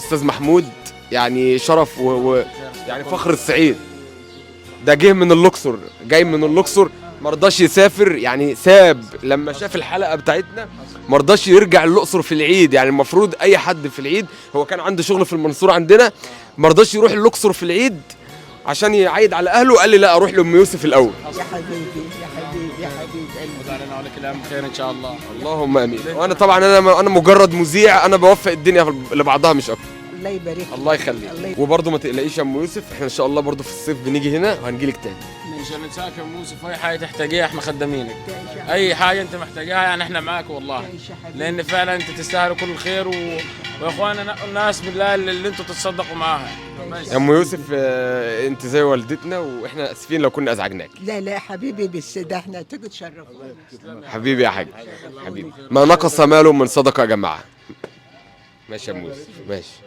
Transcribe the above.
استاذ محمود يعني شرف يعني فخر الصعيد. ده جه من الاقصر، جاي من الاقصر، ما رضاش يسافر، يعني ساب لما شاف الحلقة بتاعتنا ما رضاش يرجع الاقصر في العيد. يعني المفروض اي حد في العيد، هو كان عنده شغل في المنصورة عندنا، ما رضاش يروح الاقصر في العيد عشان يعيد على اهله، قال لي لا اروح لام يوسف الاول. يا حبيبي يا حبيبي يا حبيب قلبي. علينا وعليك الايام بخير ان شاء الله. اللهم امين. وانا طبعا انا مجرد مذيع، انا بوفق الدنيا لبعضها مش اكتر. الله يبارك لك. الله يخليك. الله يبارك. وبرضه ما تقلقيش يا ام يوسف، احنا ان شاء الله برضه في الصيف بنيجي هنا وهنجي لك تاني. مش هننساك يا ام يوسف، اي حاجة تحتاجيها احنا خدامينك، تعيش يا اي حاجة انت محتاجاها يعني احنا معاك والله، تعيش يا حبيبي. لان فعلا انت تستاهلوا كل الخير ويا اخوانا نقوا الناس بالله اللي انتوا تتصدقوا معاها. يا ام يوسف انت زي والدتنا، واحنا اسفين لو كنا ازعجناك. لا لا يا حبيبي، بس ده احنا تيجي تشرفونا. حبيبي يا حاج، حبيبي. ما نقص ماله من صدقه يا جماعة. ماشي يا ام يوسف، ماشي.